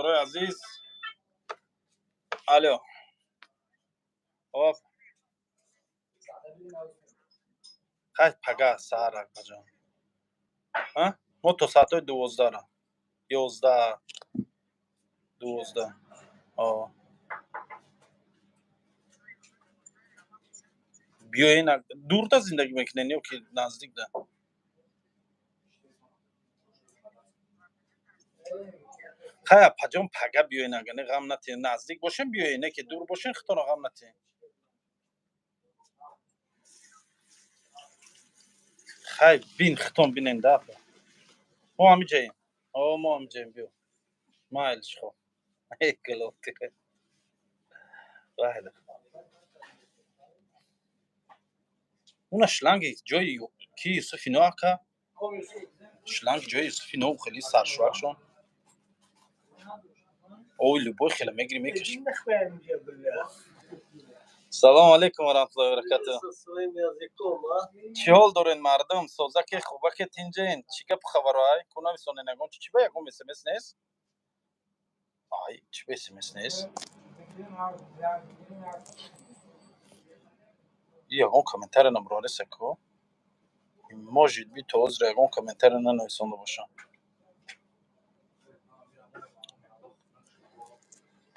Бародарои азиз, алё. Оп. Хай, пага саҳар, акбарҷон. Мо то соатҳои 12-ра. 11, 12. Биёен, дурда зиндагӣ мекунен ё ки наздикда? Хай, апаҷон, пага биёен, агар не, ғам натиҳен. Наздик бошен, биёен, не ки дур бошен, худтонро ғам натиҳен. Хай, бин, худтон бинен да, апа. Мо ҳамиҷаем. О, мо ҳамиҷаем, биё. Майлиш, хоб. Гулоти. Вайла. Уна шланги ҷои ки Юсуфи но, ака? Шланг ҷои Юсуфи но хеле саршӯакшон. Ой, любой хела мегири, мекаши. Салому алейкум ва раҳматуллоҳи ва баракатуҳ. Чӣ ҳол дорен, мардум? Созаке, хубаке, тинҷаен? Чӣ гапу хабаро, ай? Ку нависонен ягон чи? Чӣ ба ягон СМС нест? Ай, чӣ ба СМС нест? Ягон комментария набурдареса ку? Может быть, то ҳозир ягон комментария нанависонда бошам.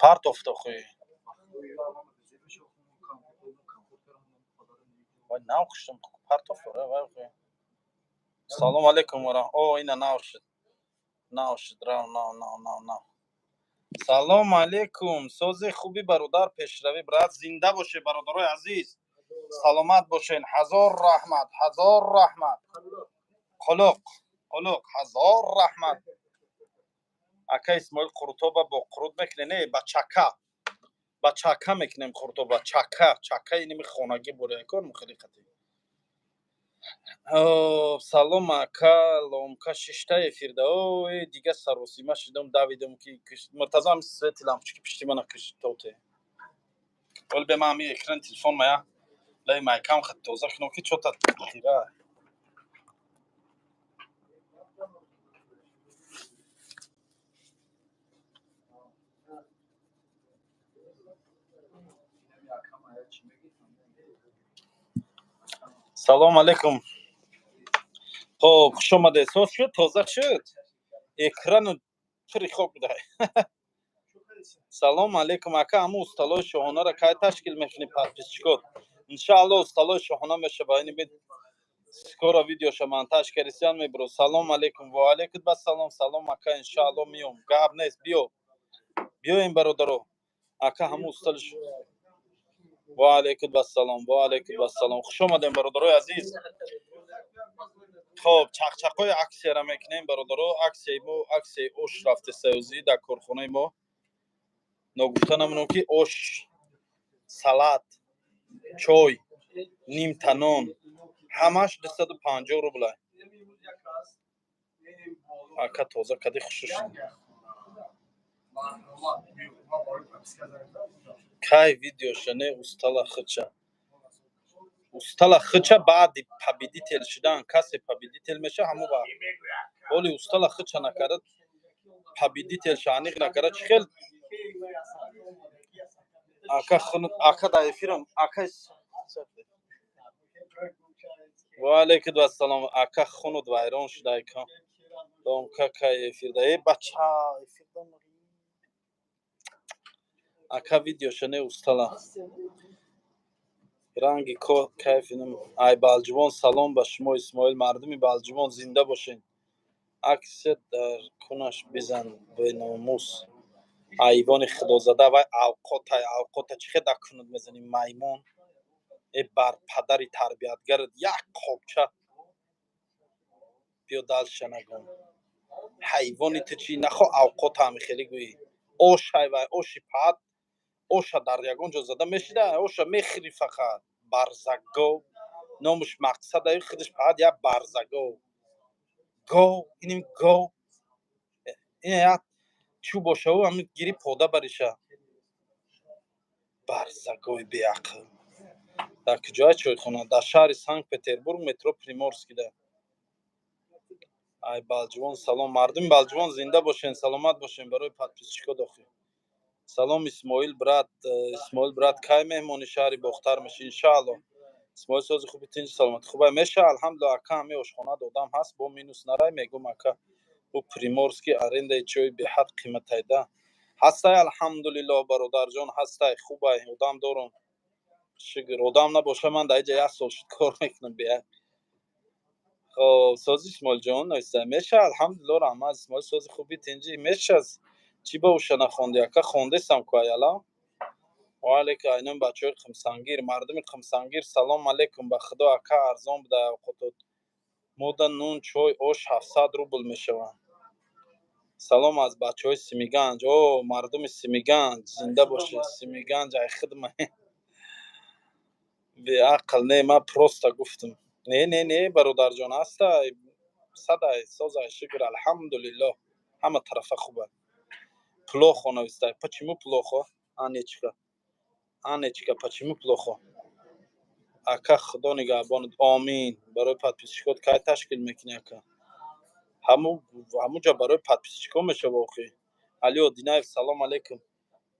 Партофт охи. Вай, нав куштам, партофт, вай охи. Салом алейкум ва О, ина нав шуд. Нав шуд, рав, нав, нав, нав, нав. Салом алейкум. Сози, хуби, бародар, пешравӣ, брат, зинда боше, бародарои азиз. Саломат бошен. Ҳазор раҳмат, ҳазор раҳмат. Қулуқ, қулуқ, ҳазор раҳмат. Ака Исмоил, қурутоба бо қурут мекунем? Не, ба чака. Ба чака мекунем қурутоба, чака, чака иними хонагӣ боре кор мухели қатӣ. Салом, ака, ломка шишта эфирда. Ой, дига саросима шидам, давидам ки Муртазо ҳами свети лампочки пишти мана киш тоте. Вале бе ман ҳами экрани телефон мая лаи майкам хат тоза кунам ки чота хира. Салом алейкум. Хоб, хуш омадед. Соз шуд, тоза шуд. Экрану пури хок буда. Салом алейкум, ака, ҳамун усталои шоҳонаро кай ташкил мекунӣ, подписчикот? Иншаалло, усталои шоҳона мешава. Ини бит, скоро видеоша монтаж карисян мебро. Салом алейкум. Ва алейкум бассалом. Салом, ака, иншаалло миём. Гап нест, биё. Биёем, бародаро. Ака, ҳамун устали. Ва алейкум бассалом. Ва алейкум бассалом. Хуш омадем, бародарои азиз. Хоб, чақчақҳои аксияра мекунем, бародаро. Аксияи мо, аксияи ош рафте союзӣ дар корхонаи мо. Ногуфта намонам, ки ош, салат, чой, нимта нон ҳамаш 250 рубла. Ака, тоза кади, хушуш. Кай видеоша не устала хича? Устала хича баъди победитель шудан, касе победитель меша, ҳамон вақт. Оли устала хича накарда, победитель ша аниқ накарда, чӣ хел? Ака, ака, дар эфирам, ака. Ва алейкум ассалом, ака, хунут вайрон шуда, ака. Домка кай эфирда? Э, бача, эфирда. Ака, видеоша не устала. Ранги кайфи. Ай Балҷувон салом ба шумо, Исмоил. Мардуми Балҷувон зинда бошед. Аксия дар кунаш бизан, беномус. Айвони худозада, вай авқотай, авқота чӣ хел дар кунут мезанӣ, маймун? Э, бар падари тарбиятгарат як қобча. Биё, дальше нагӯм. Ҳайвони ту чӣ? Нахо авқота ҳами хеле гӯӣ. Ошай вай, оши паат, оша дар ягон ҷо зада мешида, оша мехӯри фақат. Барзагов, номуш мақсад аю, худаш фақат як барзагов. Гов, иним гов. Ин як чӯ бошаву ҳами гири пода бариша. Барзагови беақл. Дар куҷоя чойхона? Дар шаҳри Санкт Петербург, метро Приморскида. Ай Балҷувон салом, мардуми Балҷувон зинда бошен, саломат бошен. Барои подписчико дохил. Салом, Исмоил брат. Исмоил брат, кай меҳмони шаҳри Бохтар меши? Иншаалло. Исмоил, сози, хуби, тинҷи, саломат, хубай меша, алҳамдулилла. Ака, ҳами ошхона додам ҳаст, бо минус нарай мегум. Ака, бо Приморский арендаи чой беҳад қиматайда ҳастай. Алҳамдулиллоҳ, бародарҷон, ҳастай, хубай, одам дорум, шукр. Одам набоша, ман дар иҷа як сол шуд кор мекунам беҳад. Хоб, сози, Исмоилҷон, нависта меша, алҳамдулилло, раҳмат. Исмоил, сози, хуби, тинҷӣ, мешаз. Чӣ ба уша нахонди, ака? Хондесам ку, аяла. Ваалейкум, айнон бачаҳои Қумсангир, мардуми Қумсангир, салом алейкум. Ба худо, ака, арзон буда авқотот мода, нун, чой, ош 700 рубл мешаванд. Салом аз бачаҳои Симиганҷ. О, мардуми Симиганҷ, зинда бошед. Симиганҷ ай хидма беақл не, ман просто гуфтам. Не, не, не, бародарҷон, ҳастай, садай, созай, шукр, алҳамдулиллоҳ, ҳама тарафа хуба. Плохо навистай, почему плохо? Анечка, Анечка, почему плохо? Ака, худо нигаҳбонат, омин. Барои подписчикот кай ташкил мекунӣ, ака? Ҳамуҷа барои подписчико мешава охи. Али Одинаев, салом алейкум.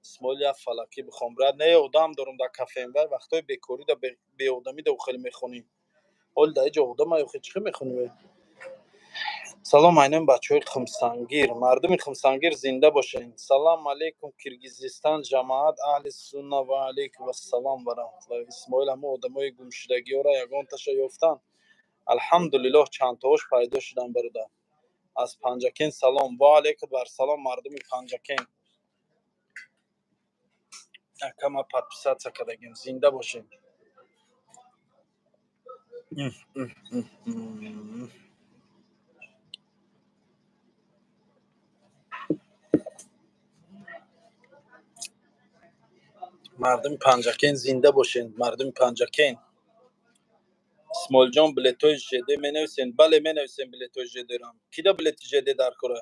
Исмоил, як фалакӣ бихон, брат. Не, одам дорум дар кафем, вай вақтҳои бекорӣ да беодамӣ да хеле мехонӣ. Ҳоли дар иҷа одама охи, чӣ хел мехонӣ вай? Салом, айнан бачаҳои Қумсангир, мардуми Қумсангир, зинда бошед. Салом алейкум, Киргизистан, ҷамоат аҳли сунна. Ва алейкум ассалом ва раҳматуллоҳ. Исмоил, ҳамун одамои гумшудагиҳоро ягонташа ёфтанд? Алҳамдулиллоҳ, чандтоаш пайдо шуданд, бародар. Аз Панҷакент салом. Ва алейкум барсалом, мардуми Панҷакент. Ака, ма подписаться кардагим, зинда бошед. Мардуми Панҷакент, зинда бошед, мардуми Панҷакент. Исмоилҷон, билетҳои ЖД менависен? Бале, менависем билетҳои ЖДрам. Кида билети ЖД дар кора?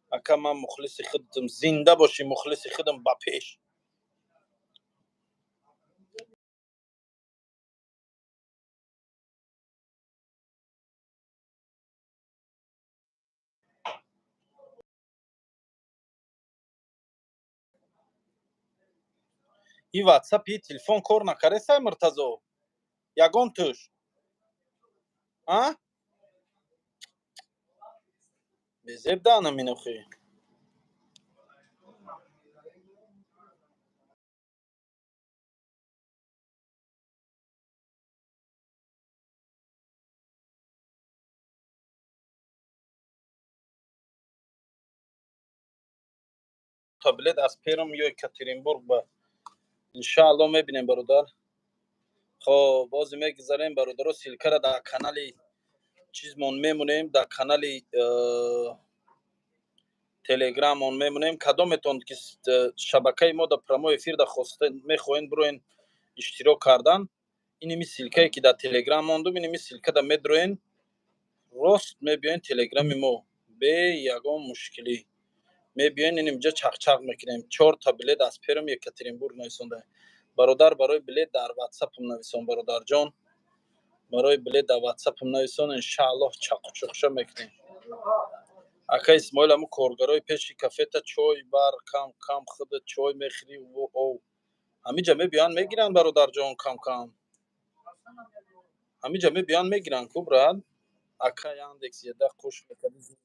Ака, ман мухлиси худтам, зинда бошӣ, мухлиси худам, ба пеш. И ватсап, и телефон кор накаресай, Муртазо, ягон туш а безеб даана минохи. Та билет аз Перм ё Екатеринбург ба, иншаалло, мебинем, бародар. Хоб, бозе мегузарем, бародаро, ссылкара дар канали чизмон мемонем, дар канали телеграммон мемонем. Кадометон ки шабакаи мо дар прямой эфир да хоста мехоҳед бироен иштирок кардан, иними ссылкае ки дар телеграм мондум, иними ссылкада медроен, рост мебиёен телеграми мо, бе ягон мушкилӣ мебиёен, инимҷа чақчақ мекунем. Чорта билет аз Перм, Екатеринбург нависонда, бародар. Барои билет дар ватсапам нависон, бародарҷон, барои билет дар ватсапам нависон, иншааллоҳ, чақучуқша мекунем. Ака Исмоил, ҳамун коргарои пеши кафета чой бар, кам кам худат чой мехӯрӣ. Ов, ҳамиҷа мебиёянд, мегиранд, бародарҷон, кам кам ҳамиҷа мебиёянд, мегиранд ку, брат. Ака, Яндекс Еда қуш мекарди.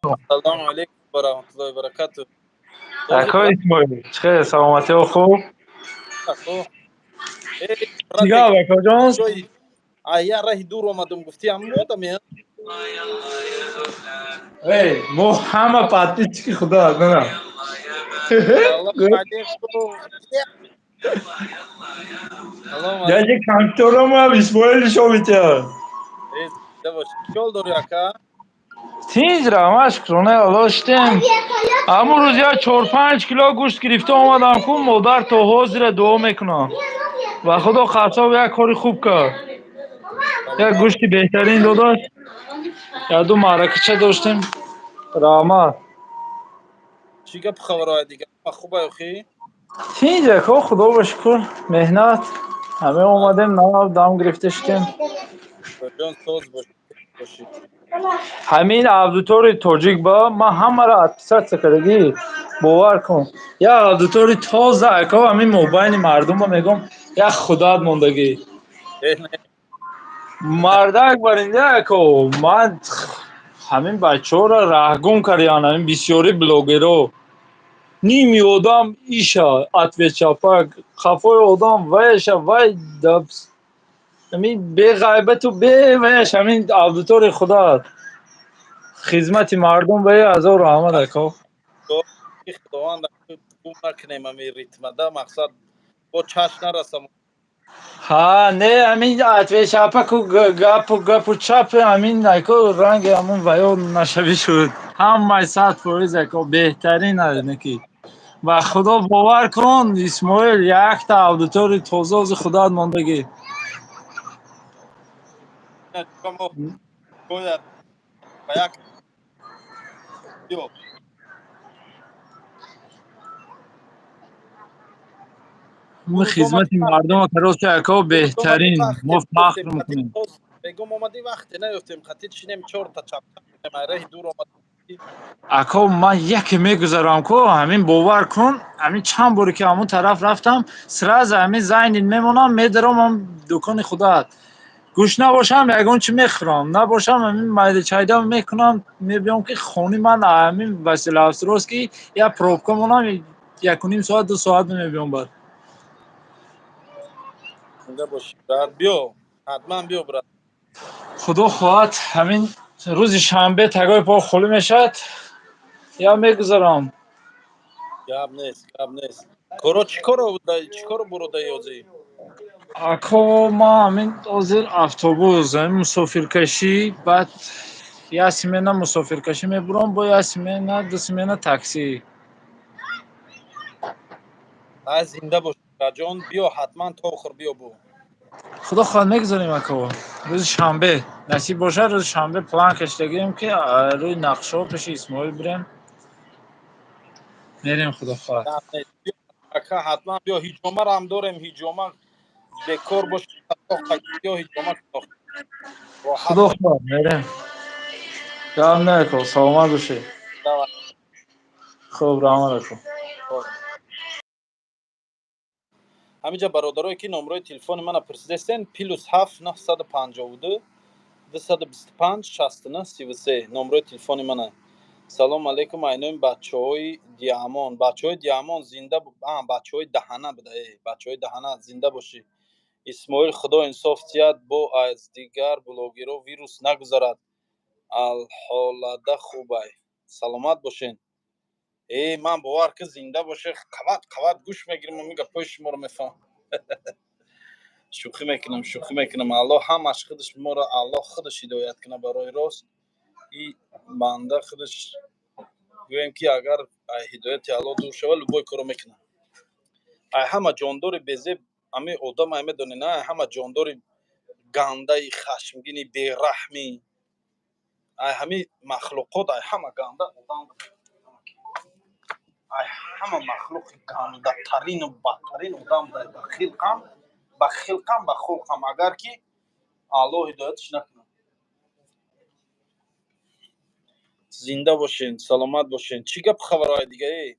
Ассалому алайкум ва раҳматуллоҳи ва баракатуҳ. Ака Исмоил, чӣ хел, саломатиҳо хуб? Чӣ гап, акаҷон? Я раҳи дур омадам, гуфти, ҳамун одаме? Эй, мо ҳама подписчики худо нана. Салом алейкум. Яке компютерам Исмоил нишон метиҳад. Чӣ дорӣ, ака? Тинҷ, раҳмат, шукронаи Аллоҳ, шитем. Ҳамун рӯз як 4-5 кило гӯшт гирифта омадам ку, модар то ҳозира дуо мекунам. Ва худо қасоб як кори хуб кард. Як гӯшти беҳтарин додаш. Як ду маъракача доштем. Раҳмат. Чӣ гап, хабарҳои дигар, хубай охи? Тинҷ, ако, худо ба шукр, меҳнат. Ҳама омадем, нав дам гирифта шитем. Ҷон, соз бошӣ. Ҳамин аудиторияи тоҷик ба ман ҳамаро отписаться кардагӣ, бовар кун. Як аудиторияи тоза, ако, ҳамин мобайни мардума мегӯм, як худат мондагӣ. Мардак баринда, ако, ман ҳамин бачаҳоро раҳгум кардиян, ҳамин бисёри блогеро. Ними одам иша ответ-чапак, қафои одам вайша вай, ҳамин беғайбату беваяш, ҳамин аудиторияи худат. Хизмати мардум ба ҳазор раҳмат, ако. Худованд, гум накунем ҳамин ритмада, мақсад бо чашм нарасам. Ҳа, не, ҳамин ответ-чапаку гапу гапу чап, ҳамин, ако, ранги ҳамон ваё нашавӣ шуд. Ҳамаи 100%, ако, беҳтарин ки. Ба Худо, бовар кун, Исмоил, якта аудиторияи тозаози худат мондагӣ. Бояд ба як биё. Хизмати мардума кароси, ако, беҳтарин, мо фахр мекунем. Бегум омадӣ, вақте наёфтем, хати чинем, чорта чап раҳи дур омад. Ако, ман яке мегузарам ку, ҳамин, бовар кун, ҳамин чанд боре ки ҳамон тараф рафтам, сразу ҳамин зайнит мемонам, медаром дукони худат. Гӯш набошам, ягон чи мехӯрам, набошам, ҳамин майда чайда мекунам, мебиём ки хони ман ҳамин Василеостровский як пробка монам, 1,5 соат, 2 соат мебиём баъд. Зинда бошӣ, брат, биё, ҳатман биё, брат. Худо хоҳад, ҳамин рӯзи шанбе тагои по холӣ мешавад, я мегузарам. Гап нест, гап нест. Коро чӣ коро, чӣ коро буродаи ҳозир? Ако, ман ҳамин ҳозир автобус, ҳамин мусофиркашӣ, баъд як смена мусофиркашӣ мебурам, бо як смена, ду смена таксӣ. Ай, зинда бош, ҷон, биё ҳатман, то охир биё бу. Худо хоҳад, мегузарем, ако, рӯзи шанбе насиб бошад. Рӯзи шанбе план кашидагием, ки рӯи нақшаҳо пеши Исмоил бирем, мерем, худо хоҳад. Ака, ҳатман биё, ҳиҷомарам дорем, ҳиҷома бекор бош, биё ҳиҷома. Худо хоҳад, мерем, гап не, ако, саломат бошед. Хуб, раҳмат, ако. Ҳаминҷа бародарое ки номрои телефони мана пурсидастен: +7 952 225 69 33 номрои телефони мана. Салому алейкум, айнои бачаҳои Диамон, бачаҳои Диамон зинда, бачаҳои Даҳана буда, бачаҳои Даҳана, зинда бошӣ. Исмоил, Худо инсоф диҳад, бо аз дигар блогерҳо вирус нагузарад, алҳолада хубай, саломат бошен. Э, ман бовар ки, зинда боше, қават қават гӯш мегирим, ами гапҳои шуморо мефаҳмам. Шӯхӣ мекунам, шӯхӣ мекунам. Аллоҳ ҳамаш худаш моро, Аллоҳ худаш ҳидоят кунад барои рост. И банда худаш гӯем ки агар ҳидояти Аллоҳ дур шава, любой коро мекунад. Ай ҳама ҷондори безеб ами одам, ай медонӣ на, ай ҳама ҷондори гандаи, хашмгини, бераҳмӣ, ай ҳами махлуқот, ай ҳама ганда одам, ай ҳама махлуқи гандатарину бадтарин одам ба хилқам, ба хилқам, ба хулқам, агар ки Аллоҳ ҳидояташ накунад. Зинда бошен, саломат бошен. Чӣ гап, хабарҳои дигаe?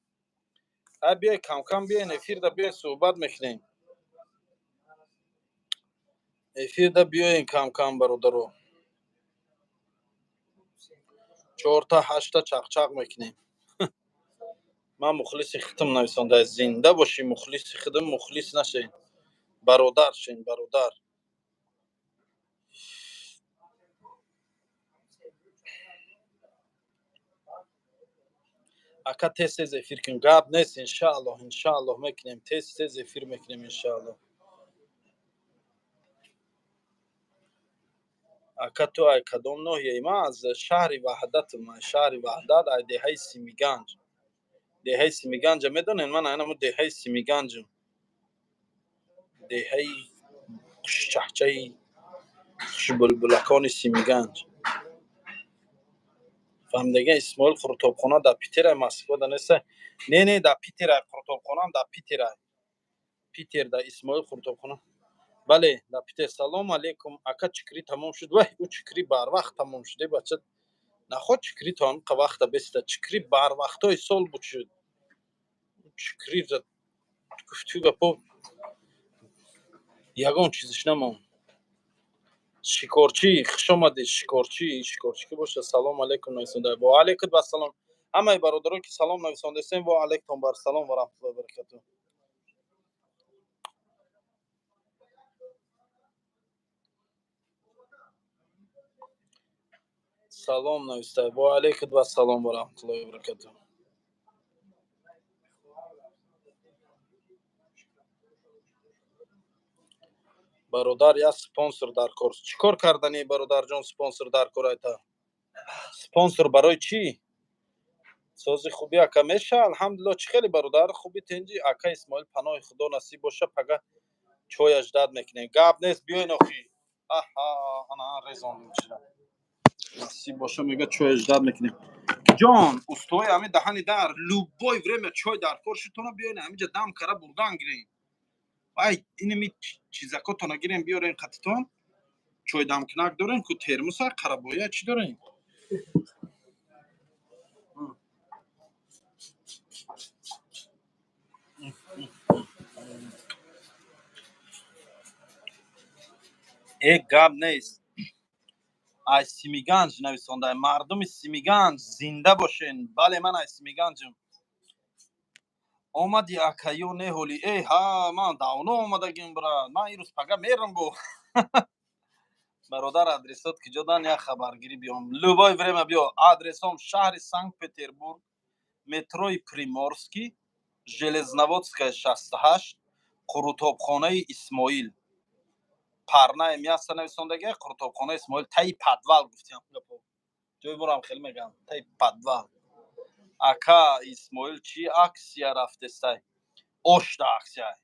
Ай, биёй, камкам биёен эфирда, биёен, суҳбат мекунем эфирда, биёен камкам, бародаро, чорта ҳашта чақчақ мекунем. Ман мухлиси худам нависонда, зинда бошӣ, мухлиси худам, мухлис нашен, бародар шен, бародар. Ака, тез тез эфир кун. Гап нест, иншааллоҳ, иншааллоҳ, мекунем, тез тез эфир мекунем, иншааллоҳ. Ака, ту ай кадом ноҳияи? Ман аз шаҳри Ваҳдатам, ай шаҳри Ваҳдат, ай деҳаи Симиганҷ. Деҳаи Симиганҷа медонед? Ман айнамо деҳаи Симиганҷам, деҳаи хушчаҳчаи хушбулбулакони Симиганҷ, фаҳмидага. Исмоил, қурутобхона дар Питерай, Москвада неста? Не, не, дар Питерай, қурутобхонаам дар Питерай, Питер да Исмоил қурутобхона. Бале, дар Питер. Салом алейкум, ака, чикрӣ тамом шуд? Вай, ӯ чикрӣ барвақт тамом шуд, е бача. Наход чикрӣ то ҳамқа вақта беста. Чикрӣ барвақтҳои сол буд шуд. Чикрӣ гуфту гапо ягон чизиш намонд. Шикорчӣ, хушомадед, шикорчӣ. Шикорчӣ ки боша? Салом алейкум нависонда. Ва алейкум ассалом. Ҳамаи бародаро, ки салом нависондастем, ва алейкум бар салом ва раҳматуллоҳи баракатуҳ. Салом нависта. Ва алейкум ассалом ва раҳматуллоҳи баракатуҳ. Бародар, як спонсор дар кор. Чӣ кор кардани, бародарҷон, спонсор дар кор айта? Спонсор барои чӣ? Сози хуби, ака, меша, алҳамдулилло. Чӣ хеле, бародар, хуби, тинҷи? Ака Исмоил, паноҳи Худо, насиб боша, пага чояш дад мекунем. Гап нест, биёен охи. Аҳа, ана резондем чира. Насиб боша, мега, чояш дад мекунем. Ҷон, устои ҳами даҳани дар, любой время чой дар кор шудтона, биёен, ҳамиҷа дам кара бурдан гирем. Ай, инами чизакотона гирем, биёрем қатитон. Чойдамкунак дорем ку, термуса, қарабоя, чӣ дорем? Э, гап нест. Ай Симиганҷ нависонда. Мардуми Симиганҷ, зинда бошен. Бале, ман ай Симиганҷам. Омади, ака, ё не ҳоли? Э ҳа, ман давно омадагим, брат. Ман ирӯз пага мерам бо. Бародар, адресот ки ҷодан, як хабаргирӣ биём. Любое время биё. Адресом: шаҳри Санкт Петербург, метрои Приморский, Железноводская 68, қурутобхонаи Исмоил. Парная мясо нависондагия, қурутобхонаи Исмоил, таи подвал гуфтиам. Ҷои борам хеле мегам, таи подвал. Ака Исмоил, чӣ акция рафтестай? Ошта акция: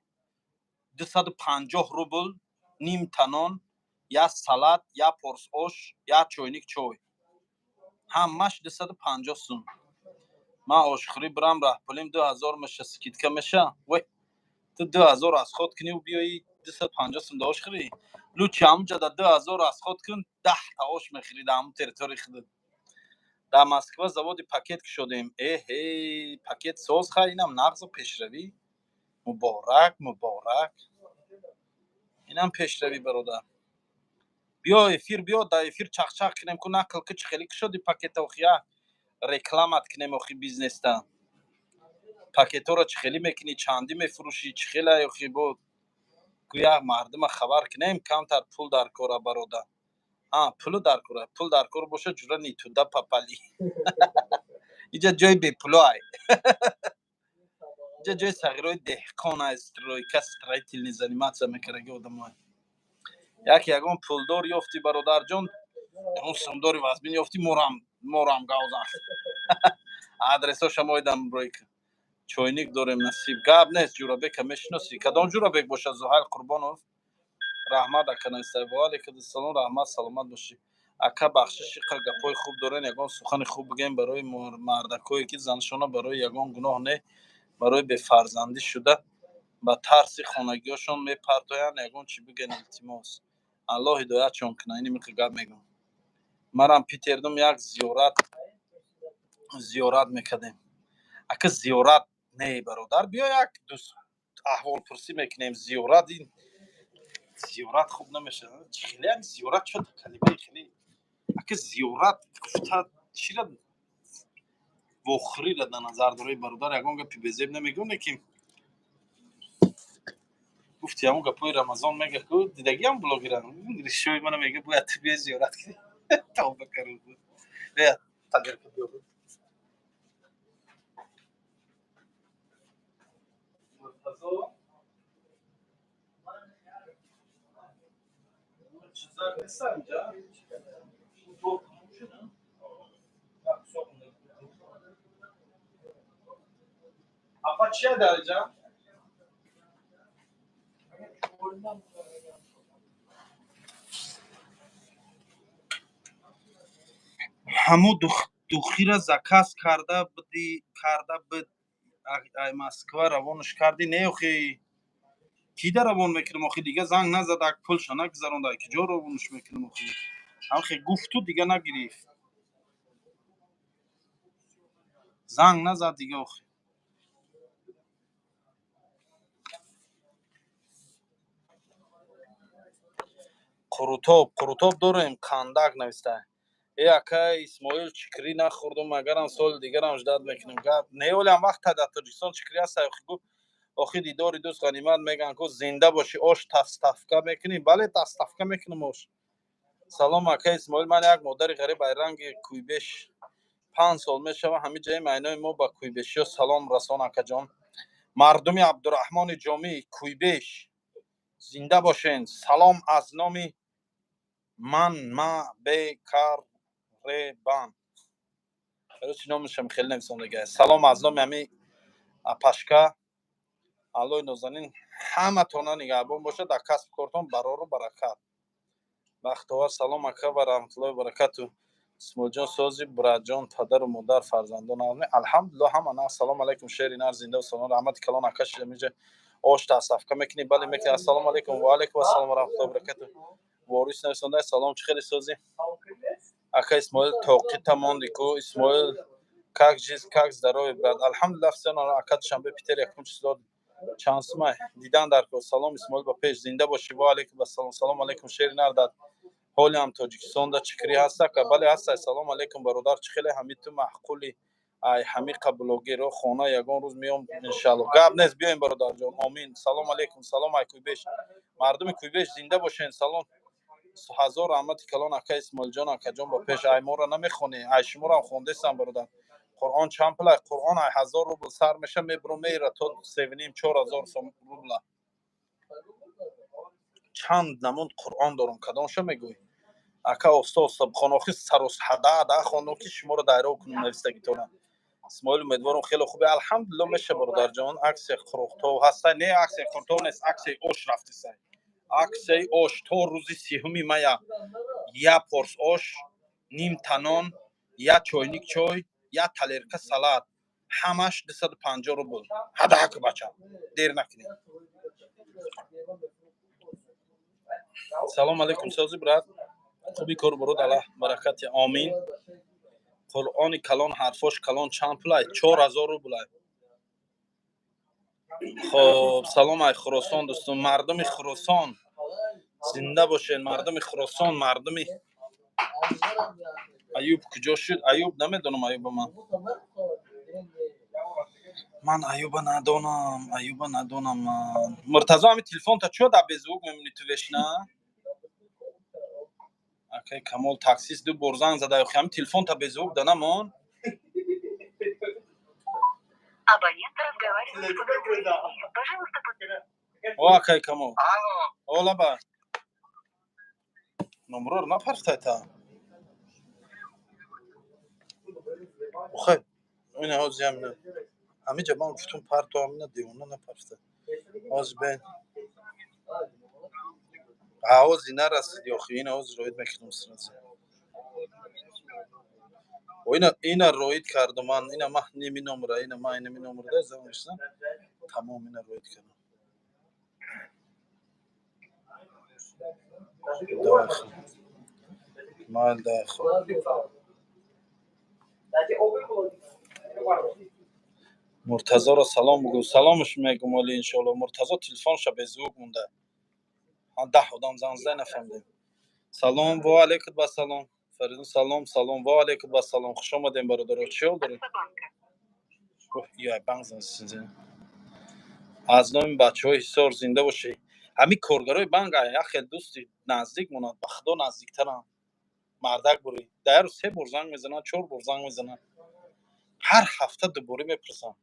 250 рубл ним танон, як салат, як порс ош, як чойник чой, ҳамаш 250 сум. Ман ошхӯрӣ бирам, раҳпулим 2000 меша, скидка меша. Вой, ту 2000 расход куниву биёи 250 сум да ош хӯрӣ? Лучше ҳамунҷа да 2000 расход кун, 10 та ош мехӯрӣ дар ҳамун территорияи худат. Дар Москва заводи пакет кушодем. Эҳе, пакет соз. Хай, инам нағзу пешравӣ. Муборак, муборак, инам пешравӣ. Бародар, биё эфир, биё дар эфир чақчақ кунем ку, нақл ку, чӣ хеле кушоди пакета. Охи, як рекламат кунем охи бизнеста. Пакетҳоро чӣ хеле мекунӣ, чандӣ мефурӯшӣ, чӣ хеле охи? Бо гӯя мардума хабар кунем. Камтар пул дар кора, бародар. А пулу дар кора, пул дар кор боша, ҷура не туда попали. Иҷа ҷои бепуло ай, иҷа ҷои сағирои деҳқон ай, стройка, строительный заниматься мекардаги одамоай. Як ягон пулдор ёфтӣ, бародарҷон, ягон сумдори вазбин ёфтӣ, морам гавзан. Адресоша моидам ройк. Чойник дорем, насиб. Гап нест. Ҷурабека мешиносӣ? Кадом Ҷурабек боша? Зуҳайл Қурбонов. Раҳмат, ака нависта. Ваалайкум раҳмат, саломат бошӣ, ака. Бахшиш, иқа гапҳои хуб дорен, ягон сухани хуб бигӯем барои мардакое, ки заншона барои ягон гуноҳ не, барои бефарзандӣ шуда, ба тарси хонагиҳошон мепартоянд. Ягон чӣ бигӯен, илтимос. Аллоҳ ҳидоятшон кунад. Ини миқи гап мегӯм. Марам Питердум, як зиёрат мекардем, ака. Зиёрат не, бародар, биё, як аҳволпурсӣ мекунем. Зиёрат, ин зиёрат хуб намешавад. Хеле зиёрат чо калимаи хеле, ака. Зиёрат гуфта чира вохӯриро дар назар дорӣ, бародар? Ягон гапи безеб намегӯм, лекин гуфти ҳамон гапҳои Рамазон мега ку, дидагиам блогера ришои мана мега, бояд ту биё зиёрат кунӣ. Тавба кард. Бия, талерка биё. Муртазо, чизак нестам инҷа. Торт тамом шуд, а? Кусок монда. Апа, чия дар инҷа? Ҳамо духира заказ карда будӣ, карда буд, ай Москва равонаш кардӣ? Не, охи. Кида равон мекунам охи? Дига занг назада, пулша нагузаронда, ки ҷо равонш мекунам охи? Ҳамхе гуфту, дига нагирифт, занг назад дига охи. Қурутоб, қурутоб дорем, қандак нависта. Э, акай Исмоил, чикрӣ нахӯрдум, агарам соли дигарам ждать мекунем. Гап не, олиам вақта дар Тоҷикистон чикрӣ ҳаста охи. Гуфт охи, дидори дӯст ғанимат меган ку. Зинда бошӣ. Ош доставка мекунӣ? Бале, доставка мекунам ош. Салом, акай Исмоил, ман як модари ғариб айранги Куйбеш, 5 сол мешава ҳамин ҷои майнои мо. Ба куйбешиё салом расон, акаҷон. Мардуми Абдураҳмони Ҷомӣ, Куйбеш, зинда бошен. Салом аз номи ман ма бекаребан. Короче, номашам хеле нависондага. Салом аз номи ҳами апашка. Аллои нозанин ҳаматона нигаҳбон бошад, дар касбу кортон барору баракат. Бахтовар, салом, ака, ва раҳматуллоҳи баракату. Исмоилҷон, сози, братҷон, падару модар, фарзандон? Алҳамдулилло, ҳама на. Салом алайкум, шери нар, зинда салом. Раҳмати калон, ака. Шидамиҷа ош доставка мекунӣ? Бале, мекунӣ. Ассалому алайкум. Ва алайкум ассалом ва раҳматуллоҳи баракату. Ворис нависонда. Салом, чӣ хеле сози, ака Исмоил? Тоқита монди ку, Исмоил. Как жизнь, как здоровье, брат? Алҳамдулиллах, всё. Ака, Душанбе, Питер, якум число чанд сумай дидан дар ко. Салом, Исмоил, ба пеш, зинда бошӣ. Ва алайкум ассалом. Салом алайкум, шери нар, дар ҳоли ҳам Тоҷикистонда чикрӣ ҳаста? Бале, ҳаста. Салом алайкум, бародар, чӣ хеле ҳами ту маъқули ай ҳамиқа блогеро хона ягон рӯз меом, иншалло. Гап нест, биёем, бародарҷон, омин. Салом алайкум, салом ай Куйбеш, мардуми Куйбеш, зинда бошен. Салом, ҳазор раҳмати калон, ака Исмоилҷон. Акаҷон, ба пеш. Ай моро намехонӣ? Ай шуморо хондесам, бародар. Қуръон чанд пулай? Қуръон ай 1000 рубл сар меша, мебуру мера то севним 4000 рубла. Чанд намуд Қуръон дорум, кадомша мегӯй, ака? Оста оста бихон охи, саросҳада да хондум, ки шуморо дайро кунум навистагитона. Исмоил, умедворам, хеле хубе. Алҳамдулилло, меша, бародарҷон. Акция қурутоб ҳаста? Не, акция қурутоб нест, акция ош рафтисай. Акция ош то рӯзи 30-уми мая: як порс ош, ним танон, як чойник чой, як тарелка салат, ҳамаш 250 рубл. Ҳадаак, бача, дер накунед. Салом алейкум, сози, брат, хуби кор буруд, Аллаҳ баракати, омин. Қуръони калон, ҳарфош калон, чанд пулай? 4000 рублай. Хоб, салом ай Хуросон, дӯстон, мардуми Хуросон, зинда бошед. Мардуми Хуросон, мардуми Аюб куҷо шуд? Аюб намедонам. Аюба ман Аюба надонам, Аюба надонам ман. Муртазо, ҳами телефонта чо дар беззвук мемонӣ ту вешна? Акай Камол, таксист ду бор занг зада. Ҳами телефонта беззвук да намон. Абонент разговаривает по другой линии. Пожалуйста, О, акай Камол, о, лаба, номроро напарфтайта. Охай, ина ҳози ҳамина ҳамиҷа ман гуфтум парто, ҳамина девона напарфта. Ҳози бен, ҳози нарасиди охи, ина ҳози роид мекунам сразу. Ина, ина роид кардум ман, ина ман ними номра, ина ман инами номрда занг, тамом, ина роид кардам. Давай, хуб, майл, давай, хуб. Муртазоро салом бугӯ. Саломаш мегум оли, иншоалло. Муртазо телефонша беззвук монда, 10 одам занг зада, нафаҳмидем. Салом, ва алайкум ассалом. Фаридун, салом, салом, ва алайкум ассалом. Хуш омадем, бародаро, чӣ ҳол доред? Банк. Аз номи бачаҳои Ҳисор, зинда бошед. Ҳамин коргарои банк як хел дӯсти наздик монанд, ба худо, наздиктарам. Мардак бурӣ, дар як рӯз се бор занг мезананд, чор бор занг мезананд, ҳар ҳафта дубора мепурсанд,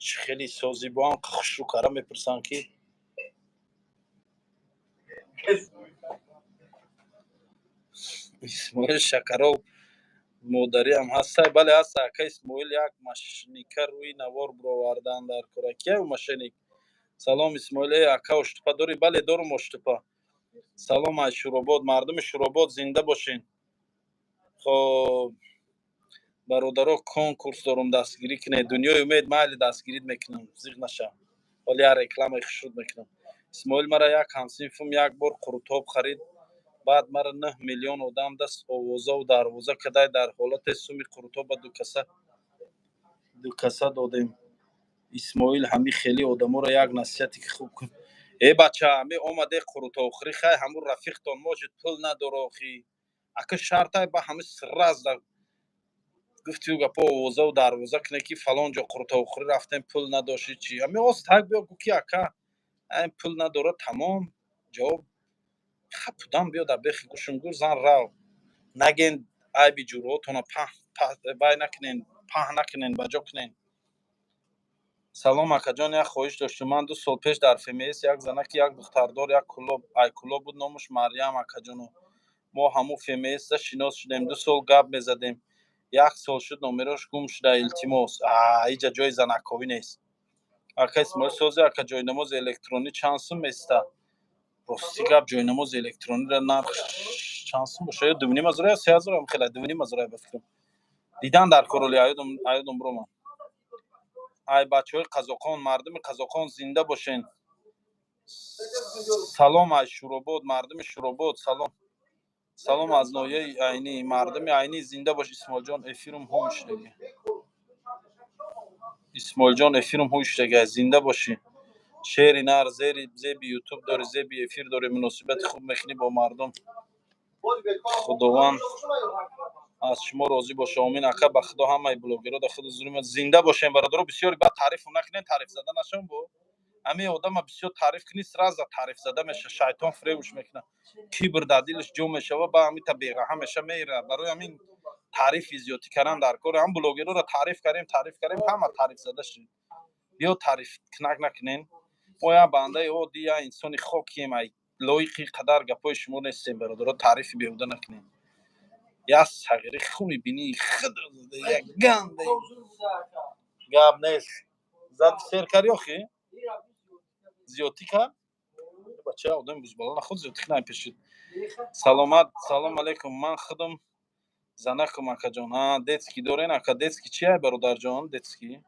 чӣ хеле созӣ, бо ҳам хушрӯ кара мепурсанд, ки Исмоил Шакаров модариам ҳастай? Бале, ҳаста. Ака Исмоил, як мошенника рӯи навор бировардан дар кора. Кия мошенник? Салом, Исмоил. Э, ака, оштупа дорӣ? Бале, дорум оштупа. Салом ай Шуробод, мардуми Шуробод, зинда бошен. Хоб, бародаро, конкурс дорум, дастгирӣ кунед. Дунёи умед, майли, дастгирит мекунам, зиқ наша. Ҳоли як рекламаи хушруд мекунам. Исмоил, мара як ҳамсинфум як бор қурутоб харид, баъд мара 9 миллион одам даст овозаву дарвоза кадай. Дар ҳолате суми қурутоба дукаса додем. Исмоил, ҳами хели одаморо як насиҳате ки хуб кун. Э, бача, ҳами омаде қурутобхӯрӣ, хай, ҳамун рафиқтон может пул надора охи. Ака, шартай ба ҳами сразу гуфтию гапо овозаву дарвоза куне, ки фалон ҷо қурутобхӯрӣ рафтем, пул надошти чи. Ҳами остак биё, гӯ, ки ака, айн пул надора, тамом, ҷавоб хапудам. Биё дар бехи гӯшум гур зан, рав. Наген, айби ҷуръотона вай накунен, паҳн накунен, ба ҷо кунен. Салом, акаҷон, як хоҳиш доштум. Ман 2 сол пеш дар ФМС як занаки як духтардор, як кулоб, ай Кулоб буд, номаш Марьям. Акаҷоно, мо ҳамун ФМСда шинос шудем, 2 сол гап мезадем, як сол шуд, номерош гум шуда. Илтимос, иҷа ҷои занакковӣ нест. Ака Исмоил, сози, ака, ҷойнамози электронӣ чанд сум места? Рости гап, ҷойнамози электрониро нарх чанд сум боша? Ё 2,5 ҳазора, ё 3 ҳазор, хеле 2,5 ҳазора ба фикрам. Дидан дар короли аёдум биромад. Ай бачаҳои қазоқон, мардуми қазоқон, зинда бошен. Салом ай Шуробод, мардуми Шуробод, салом, салом аз ноҳияи Айнӣ, мардуми Айнӣ, зинда бош. Исмоилҷон, эфирум ҳуй шудаги. Исмоилҷон, эфирум ҳуй шудаги, зинда бошӣ. Шери нар, зери зеби ютуб дорӣ, зеби эфир дорӣ, муносибати хуб мекунӣ бо мардум. Худованд аз шумо розӣ боша, омин. Ака, ба худо, ҳамаи блогерро да худ зулм. Зинда бошем, бародаро. Бисёри баъд таърифу накунен, таъриф зада нашавем. Бо ҳамин одама бисёр таъриф кунӣ, сразу таъриф зада меша, шайтон фиребуш мекунад, кибр дар дилаш ҷо мешава, ба ҳамита бераҳам меша, мера. Барои ҳамин таърифи зиёдтӣ кардан дар кор. Ҳам блогерро таъриф кардем, таъриф кардем, ҳама таъриф зада шуд. Биё, таъриф кунак накунен. Мо як бандаи оддӣ, як инсони хокием, ай лоиқи қадар гапҳои шумо нестем, бародаро. Таърифи беҳуда накунем. Як сағири хуми бинии худ як ганда гап нест. Зад сер карди охи, зиёдтӣ кард, бача, одами бузбала наход, зиёдтӣ кунай пешид. Саломат, салом алейкум, ман худам занакум, акаҷон. А детский дорен, ака? Детский чи ай, бародарҷон? Детский,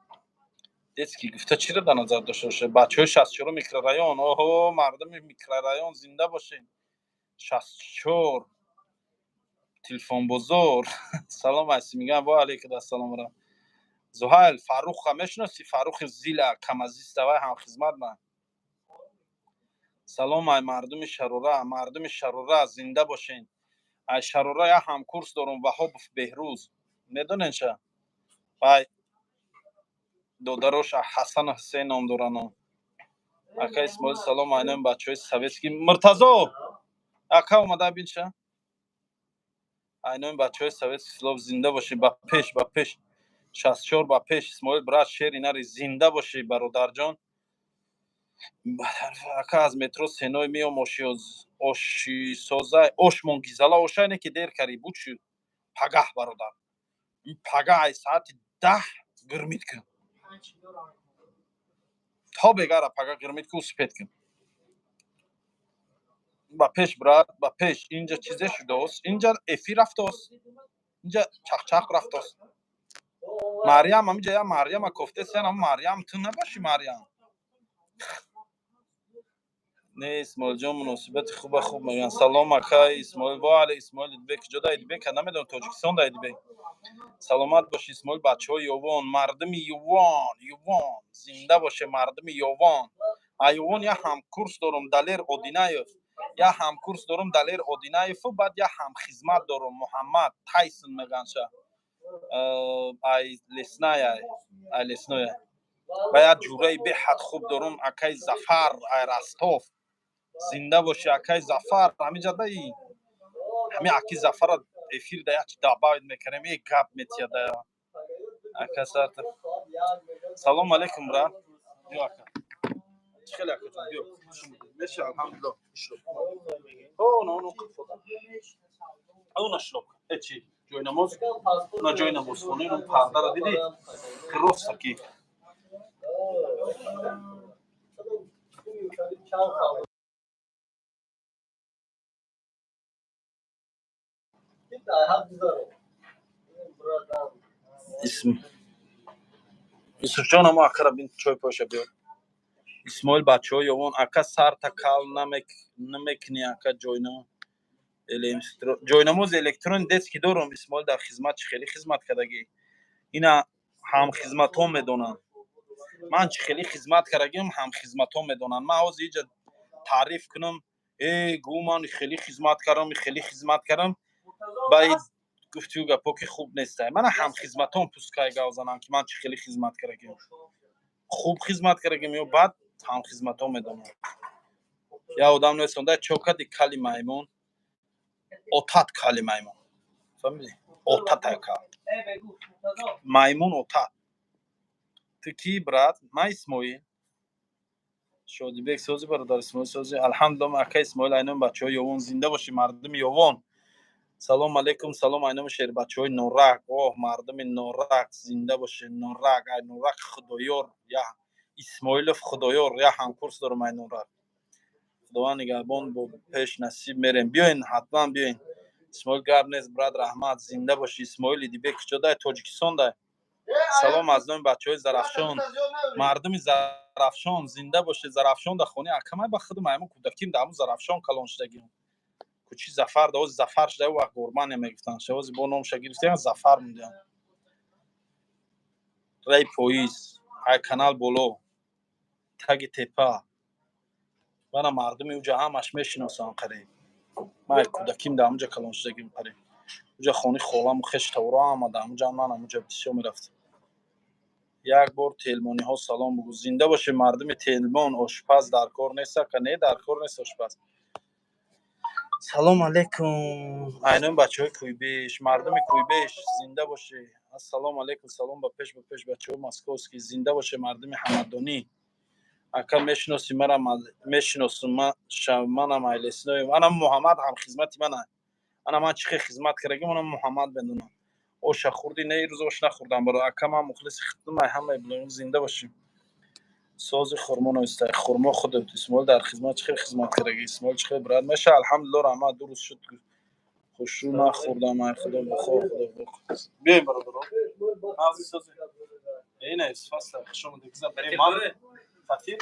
детский гуфта чиро дар назар дошта бошед? Бачаҳои 64 микрорайон, оҳо, мардуми микрорайон, зинда бошед. 64, телефонбозор. Салом аси мегӯям, во алейкум ассалом. Зуҳайл, Фарруха мешиносӣ? Фаррухи зила камазиста, вай ҳамхизмат ман. Салом ай мардуми Шарора, мардуми Шарора, зинда бошен. Ай Шарора як ҳамкурс дорум, Ваҳобов Беҳрӯз, медонен ша? Вай додарош Ҳасану Ҳусейн ном дорану. Ака Исмоил, салом айнои бачаҳои советский. Муртазо ака, омада бинша. Айнои бачаҳои советский слов, зинда бошӣ. Ба пеш, ба пеш, 64, ба пеш. Исмоил, брат, шери нари, зинда бошӣ, бародарҷон. Ака, аз метро Сеной меом, ошисозай, ошмон гизала ошай не, ки дер карӣ буд шуд. Пагаҳ, бародар, пагаҳ ай саати 10 гирмид кун то бегара, пага гирмид кун, успеть кун. Ба пеш, брат, ба пеш. Инҷа чизе шудааст, инҷа эфир рафтааст, инҷа чақчақ рафтааст. Марьям, ҳаминҷа я Марьяма кофтесян, Марьям ту набошӣ, Марьям? Не, Исмоилҷон, муносибати хуба, хуб мегӯянд. Салом, акай Исмоил. Во али Исмоил. Идбек куҷода? Идбека намедонам, Тоҷикистон да Идбек. Саломат боши, Исмоил. Бачаҳои Ёвон, мардуми Ювон, Ювон, зинда боше, мардуми Ёвон. А Ёвон як ҳамкурс дорум, Далер Одинаев, як ҳамкурс дорум, Далер Одинаеву, баъд як ҳамхизмат дорум, Муҳаммад Тайсон мегӯяндша, ай Лесная, ай Лесное. Ва як ҷураи беҳад хуб дорум, акай Зафар, ай Ростов, зинда боши, акай Зафар. Ҳаминҷа даи ҳамин аки Зафара эфир да як добавить мекардем, е гап метияда ака сарта. Салом алейкум, брат, биё, ака. Чӣ хеле, акаҷон, биё. Меша, алҳамдулилло. О, но но она шлоп э чи ҷойнамоз на, ҷои намозхона, он пардара дидӣ, просто ки. Исм Юсуфҷон, амо акара бин, чой поша биёр. Исмоил, бачаҳои Ёвон, ака, сарта кал намекунӣ, ака. Ҷойнамоз электрони детский дорум. Исмоил, дар хизмат чӣ хеле хизмат кардагӣ, ина ҳамхизматҳо медонанд. Ман чӣ хеле хизмат кардагим, ҳамхизматҳо медонанд. Ман ҳозир иҷа таъриф кунам, э, гӯ, ман хеле хизмат кардам, хеле хизмат кардам, ба гуфтию гапо ки хуб нестай. Мана ҳамхизматон пускай гав занам, ки ман чӣ хеле хизмат кардагим, хуб хизмат кардагим ё бад, ҳамхизматҳо медонанд. Я одам несонда чо кади, кали маймун отат, кали маймун, фаҳмидӣ? Отата кал маймун отат. Ту кӣ, брат? Ман Исмоил. Шодибек, сози, бародар Исмоил, сози? Алҳамдулилла, ака Исмоил, айноми бачаҳои Ёвон. Зинда бошӣ, мардуми Ёвон. Салом алейкум, салом, айноми шербачаҳои Норак. Оҳ, мардуми Норак, зинда бошед. Норак, ай Норак Худоёр, я Исмоилов Худоёр, я ҳамкурс дорам ай Норак. Худованд нигаҳбон, бо пеш насиб мерем. Биёен, ҳатман биёен. Исмоил, гап нест, брат, раҳмат, зинда бошӣ. Исмоил Идибек куҷодай? Тоҷикистон дай. Салом аз номи бачаҳои Зарафшон. Мардуми Зарафшон, зинда бошед. Зарафшон да хони акамай, ба худам аймон кӯдаким да ҳамун Зарафшон калон шудагим. Кӯчи Зафар да, ҳози Зафар шуда, вақт Гормания мегуфтанд. Шавози бо номша гирифтем, Зафар мундиям. Рай поиз, ай канал боло, таги тепа. Мана мардуми уҷа ҳамаш мешиносанд қариб. Ман кӯдаким да ҳамунҷа калон шудагим қариб. Уҷа хони холаму хештаворо ҳама да ҳамунҷа, ман ҳамунҷа бисёр мерафтам. Як бор телмониҳо салом бугӯ. Зинда боше мардуми Телмон. Ошпаз дар кор нест, ака? Не, дар кор нест ошпаз. Салом алейкум, айноми бачаҳои Кӯйбеш. Мардуми Кӯйбеш, зинда бошед. Ассалому алейкум, салом ба пеш, ба пеш бачаҳои московский. Зинда боше мардуми Ҳамадонӣ. Ака, мешиноси мара? Мешиносум, манам айлесиноем. Ана Муҳаммад ҳамхизмати мана. Ана ман чӣ хел хизмат кардагим, ана Муҳаммад медонам. Оша хӯрдӣ? Не, ирӯз ош нахӯрдам, баро. Ака, ман мухлиси хидмай ҳамаи билоён. Зинда бошем. Сози хурмо ноистай, хурмо худат. Исмоил, дар хизмат чӣ хел хизмат кардагӣ? Исмоил, чӣ хел, брат, меша? Алҳамдулилло, раҳмат. 2 рӯз шуд, хушрӯ нахӯрдам. Ай худо бухор, худо бухор. Биёем, бародаро. Нағзи, сози? Ина фасла, хуш омадед. Ман фатир.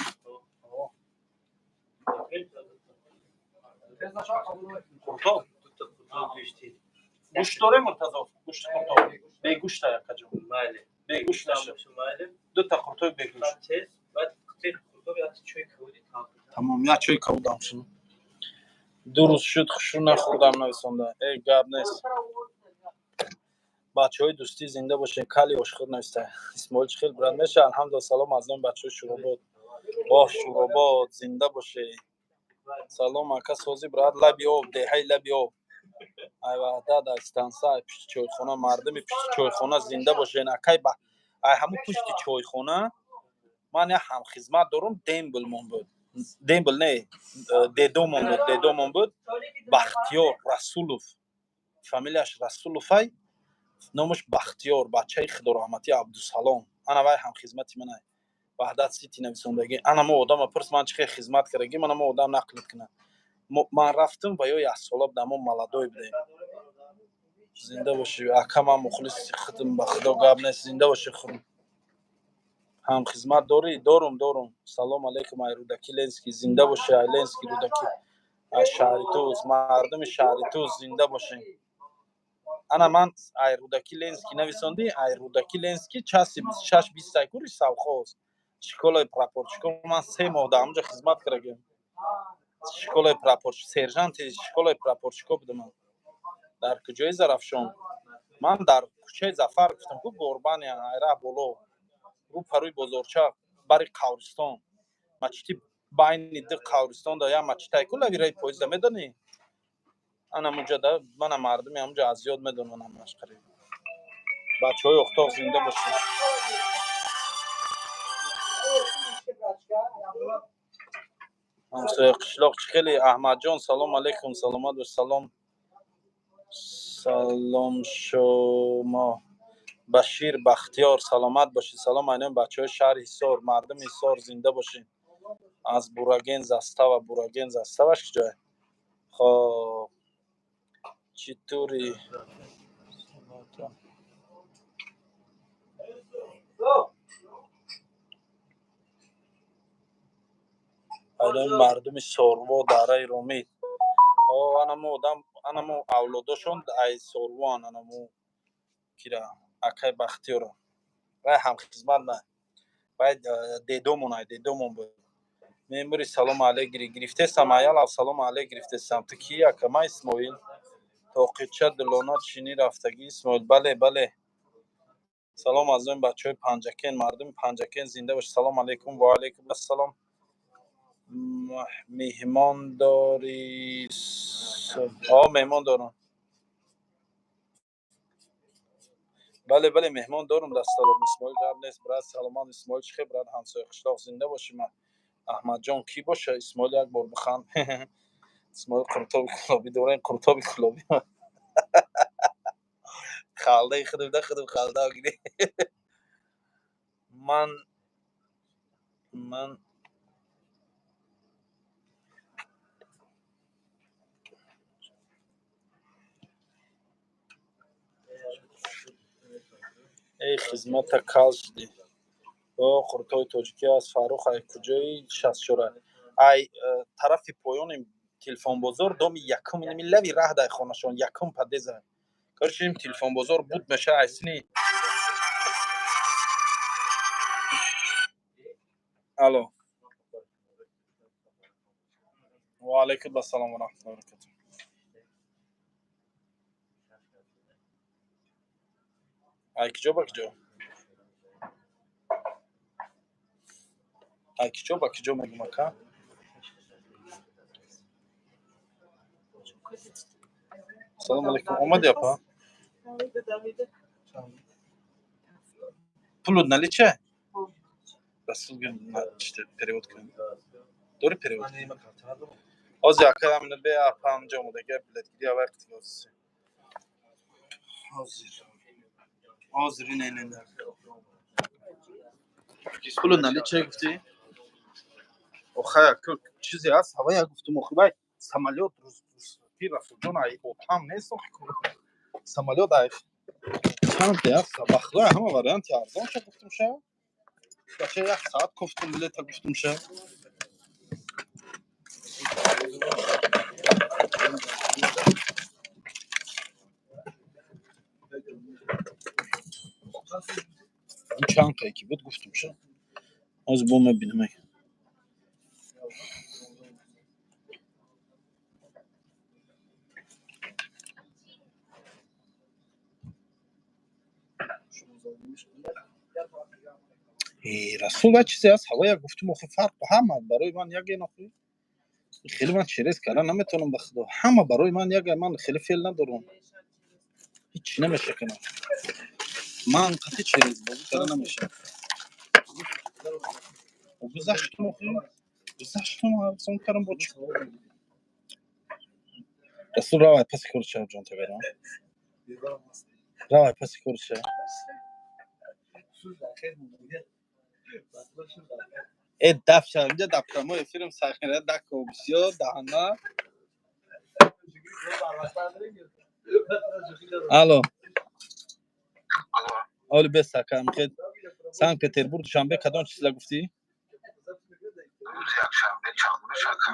Қуртоб гӯшт дорем, Муртазо, гӯшти қуртоб бегӯшта, якаҷон, бегӯшт наша. Дута қуртоби бегӯшт, тамом. Як чойи кабудам шуд. 2 рӯз шуд, хушрӯ нахӯрдам, нависонда. Э, гап нест. Бачаҳои Дӯстӣ, зинда бошед. Кали ошхӯр нависта. Исмоил, чӣ хел, брат, меша? Алҳамдулилла. Салом аз номи бачаҳои Шуробод. Оҳ, Шуробод, зинда бошед. Салом, ака, сози, брат? Лаби об, деҳаи Лаби об, ай Ваҳдат, ай станса, ай пушти чойхона. Мардуми пушти чойхона, зинда бошед. Акай, ай ҳамун пушти чойхона ман як ҳамхизмат дорум, дембелмон буд, дембел не, дедомон буд, дедомон буд, Бахтиёр Расулов, фамилияш Расуловай, номаш Бахтиёр, бачаи худораҳматӣ Абдусалом. Ана вай ҳамхизмати манай. Ваҳдат Сити нависондагӣ. Ана мо одама пурс, ман чӣ хел хизмат кардагим, ана мо одам нақл мекунад. Ман рафтам ва ё яксола будам, мо молодой будем. Зинда бошӣ, ака, ман мухлиси худам, ба худо, гап нест. Зинда бошӣ, хурм. Ҳамхизмат дорӣ? Дорум, дорум. Салом алейкум, ай Рӯдаки, Ленский. Зинда бошӣ, ай Ленский, Рӯдаки, ай шаҳри Туз. Мардуми шаҳри Туз, зинда бошед. Ана ман ай Рӯдаки, Ленский нависондӣ, ай Рӯдаки, Ленский, части 26 бистай кури совхоз, школаи прапорщикон. Ман 3 моҳ дар ҳамонҷо хизмат кардагим, школаи прапорщик, сержанти школаи прапорщико будам. Ман дар куҷои Зарафшон? Ман дар кӯчаи Зафар, гуфтам ку, Горбания, айра боло, рӯ парӯи бозорча, бари қавристон, мачити байни ду қавристон да як мачитай ку, лави раи поезда, медонӣ? Ана муҷа да. Мана мардуми ҳамуҷа аз ёд медонанд ҳамаш қариб. Бачаҳои Охтоқ, зинда бошед. Ҳамсоя қишлоқ, чӣ хеле? Аҳмадҷон, салом алейкум, саломат бош. Салом, салом шумо, Башир Бахтиёр, саломат бошед. Салом айноми бачаҳои шаҳри Ҳисор. Мардуми Ҳисор, зинда бошед. Аз Бураген застава. Бураген заставаш куҷое? Хоб, чӣ тури? Айдои мардуми Сорво, дараи Ромид. О, анамо одам, анамо авлодошон ай Сорвоан, анамо кира акай Бахтиёро. Вай ҳамхизмат на. Вай дедомон, ай дедомон буд. Мемури салом алейк гирифтесам, аялав салом алейк гирифтесам. Ту ки ака? Ман Исмоил. Тоқича дилона чинӣ рафтагӣ Исмоил. Бале, бале. Салом аз он бачаҳои Панҷакен, мардуми Панҷакен зинда бош. Салом алейкум ва алейкум ассалом. Меҳмон дорӣ? О, меҳмон дорам. Бале, бале, меҳмон дорум дар салом. Исмоил гап нест, брат, саломат Исмоил, чӣ хел брат, ҳамсоя қишлоқ зинда бошӣ. Ман Аҳмадҷон кӣ боша? Исмоил як бор биханд. Исмоил қуртоби кулобӣ дорем, қуртоби кулобӣ. Халдаи худам да худам халда гире. Ман эй хизмата кал шудӣ. О, қуртоби тоҷикӣ аст. Фаррух ай куҷои 64? Ай тарафи поёни телефонбозор, доми якум, инами лави раҳ дай хонашон, якум подъеза. Короче, ин телефонбозор буд меша ай сини. Алло. Ва алайкум ассалом ва раҳматуллоҳи ва баракатуҳ. Ай куҷо ба куҷо? Ай куҷо ба куҷо мегум ака? Салом алейкум. Омадӣ апа? Пулут наличие? Расул гӯям, перевод кунем. Дори перевод? Ҳозир ака ҳамина бе апа ҳаминҷо омадагия билетгирӣ аввал қитига ҳозир. Ҳозир. Ҳозир ина ина ина. Пулут наличие гуфтӣ? Охай ака чизе ҳаст, ҳавая гуфтум охи вай самолёт рӯз Расулҷон ай отам нест охи самолёт ай чанд аст ба худо ҳама варианти арзон ша гуфтум ша. Бача як саат кофтум билета гуфтум ша. Чанд қай ки буд гуфтум ша. Ҳозир бо мебинам. Э, Расул вай чизе ҳаст, ҳавая гуфтум охи фарқ ҳама барои ман як охи. Хеле ман через карда наметавонам ба худо. Ҳама барои ман як, ман хеле феъл надорам. Ҳеҷ намеша кунам. Ман қатъи через бозӣ карда намешавад. Гузаштум охи. Гузаштум арзон кардам бо чӣ. Расул равай паси кори шав ҷон тагарам. Равай паси кори шав. Э даф шав инҷа дар прямой эфирам сахира дако бисёр даҳана. Алло. Оли бес ака мехед Санкт-Петербург Душанбе кадом числа гуфтӣ? Рӯзи якшанбе чандуми шака?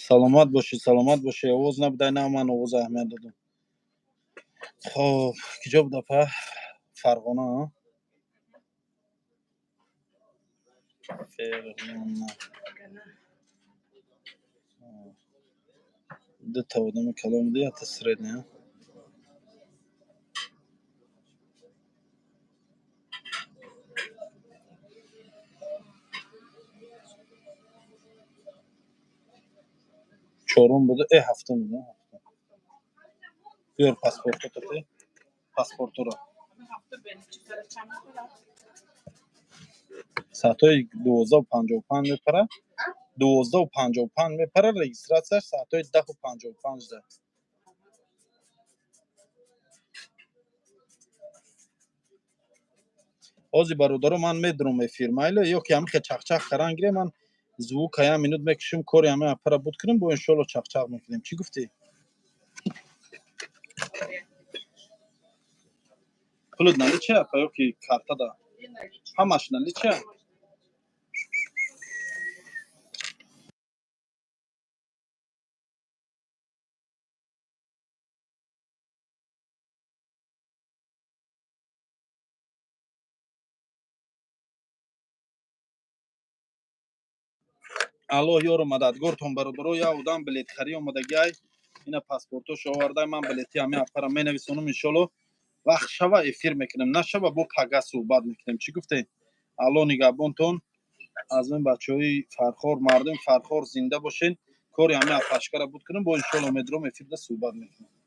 Саломат бошӣ, саломат бошӣ. Овоз набудай, на ман овоз аҳамият додам. Хоб, киҷо буд, апа? Фарғона, а? Ферғона. Дута одами калон буда, якта средний, а? Чорум буда, э, ҳафтум буда, ҳафтум. Биёр паспортото, паспортуро. Соатҳои 12:55 мепара, 12:55 мепара, регистрацияш соатҳои 10:55 да. Ҳозир, бародаро, ман медурам эфир, майли, ё ки ҳамихе чақчақ каран гире, ман звука як минут мекушем, кори ҳамаи апара буд кунем, бо иншоалло чақчақ мекунем. Чӣ гуфтӣ? Пулут наличие, апа, ё ки картада? Ҳамаш наличие. Аллоҳ ёру мададгортон, бародаро. Як одам билетхарӣ омадагиай, ина паспортошо овардай. Ман билети ҳамин апара менависонам, иншоалло вақт шава эфир мекунем, нашава, бо пага суҳбат мекунем. Чӣ гуфтем? Аллоҳ нигаҳбонтон. Аз ман бачаҳои Фархор, мардуми Фархор, зинда бошен. Кори ҳамин апашкара буд кунем, бо иншоалло медурам эфирда суҳбат мекунем.